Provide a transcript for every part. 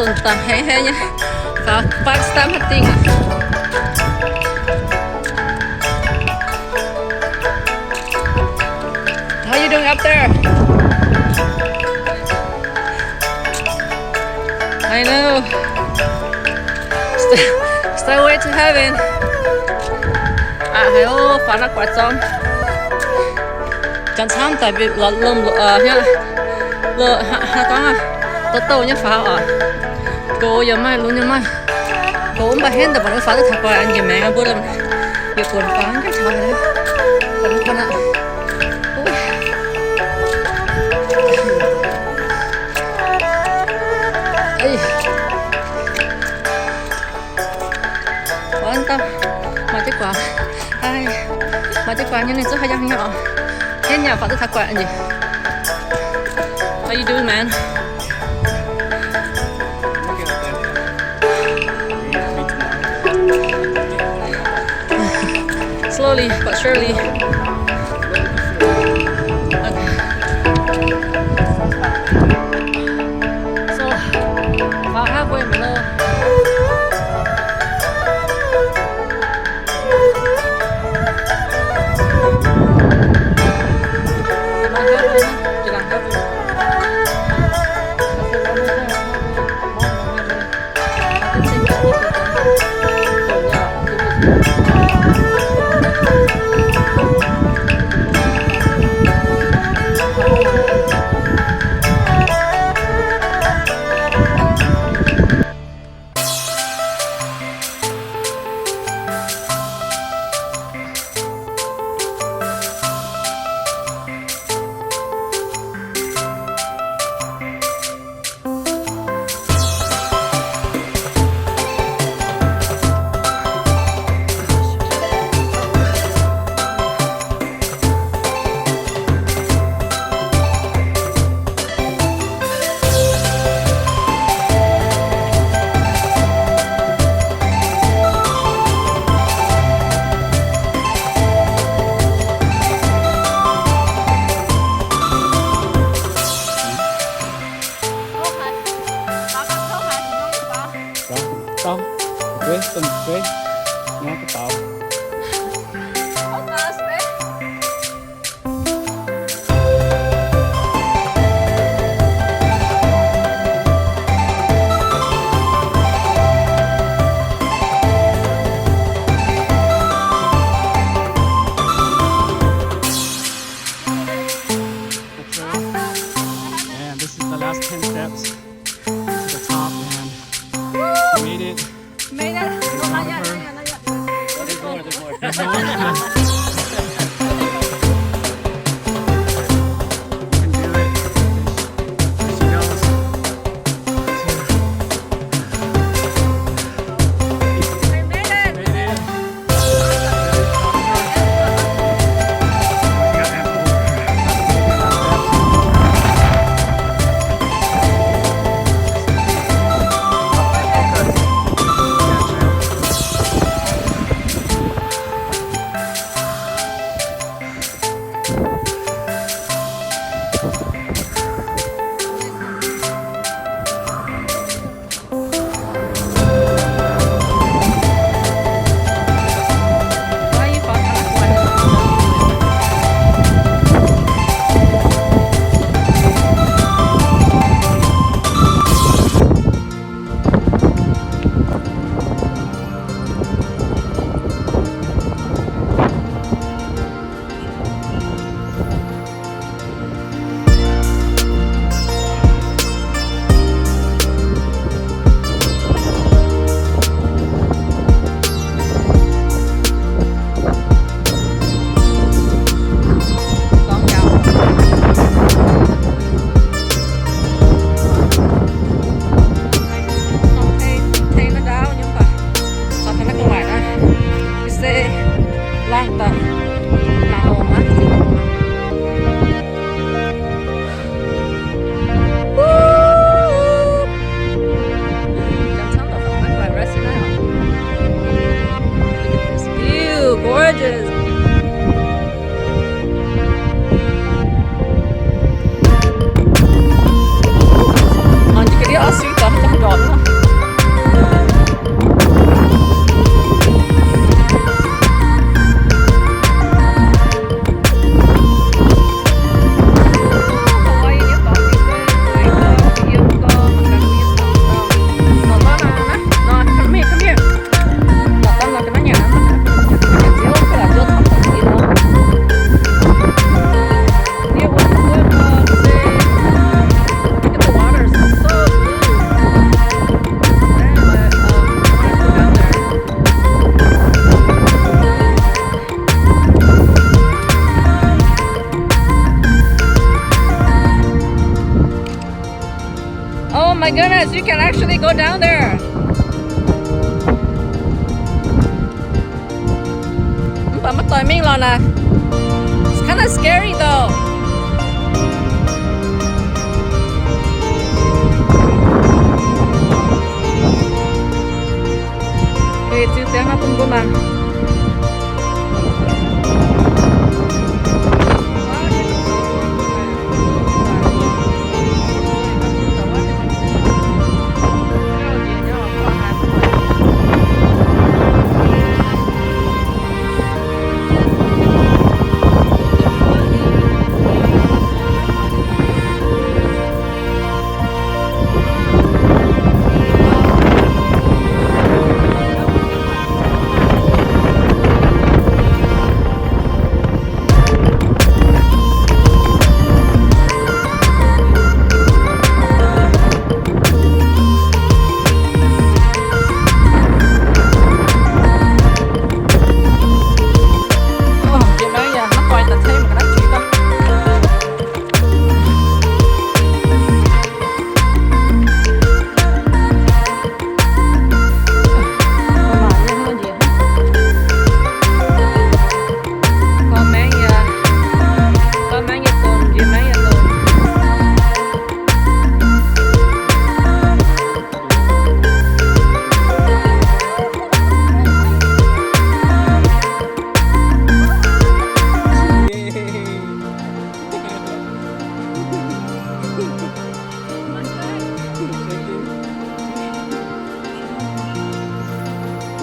Dongh daaih heng heng nyei, faaux bus stop haaix dingh aqv. How you doing up there? I know. St-, Stairway to Heaven. Aqv haiz, o, faaux naaiv guaix zorng. Janx camv daaih mbienv lomh, lomh, haaix gorngv, douh douh nyei faaux oc. Gox yaac maaih, lunx yaac maaih. Gox mv baac henv daaih mbuo faaux duqv taux guaix njiec maengx mbuo lomh, yietc buonc faaux gengh taux haic. Ih, maaih jienv guaax, maaih jienv guaax nyei, ninh zuqc haaix yangh nyei oc. Henv yaac faaux duqv taux guaix njiec. How you doing, man? Slowly but surely. Okay. So, about halfway below. And this is the last ten steps to the top, and we made it. Made it. No, not yet, not yet, not yet. There's more, there's more. There's more. You can do it. There she goes. We made it. Made it. Goodness, you can actually go down there. Mv baac maiv doix mingh lorqc naaic. It's kinda scary though. Okay, ziux ziangx naaiv bun mbuo mangc.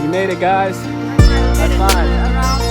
We made it, guys. High five.